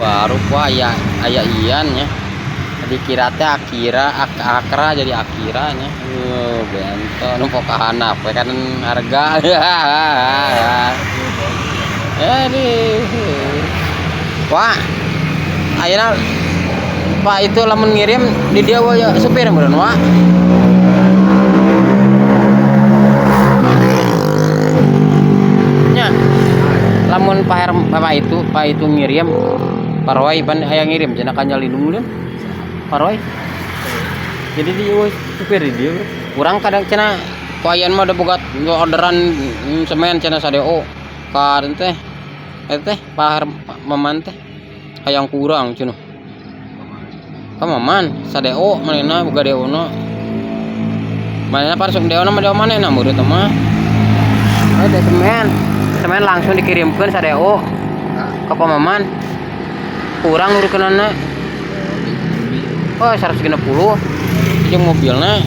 Baru wah aya aya ian nya. Dikira teh Akira Akra jadi Akira nya. Bento nu ka handap we kan harga. Aduh. Wah. Ayeuna Pak itu lamun ngirim di dia we ya supir meureun wa. Nya. Lamun Pak Bapak itu Pak itu ngirim Pak Roy pan aya ngirim cenah ka Nyalindung dulu. Pak Roy. Jadi di eueuh supir di dia bro. Urang kadang cenah ku ayan mah udah boga orderan semen cenah sadeo ka teh. Eta teh Pak Maman teh hayang kurang cenah. Ka Maman sadeo manehna boga deona. Manehna parsuk deona mah deo manehna meureun teh mah. Teh semen. Semen langsung dikirimkeun sadeo ka Pak Maman. Kurang nurukeunana. Oh, 160 jeung mobilna.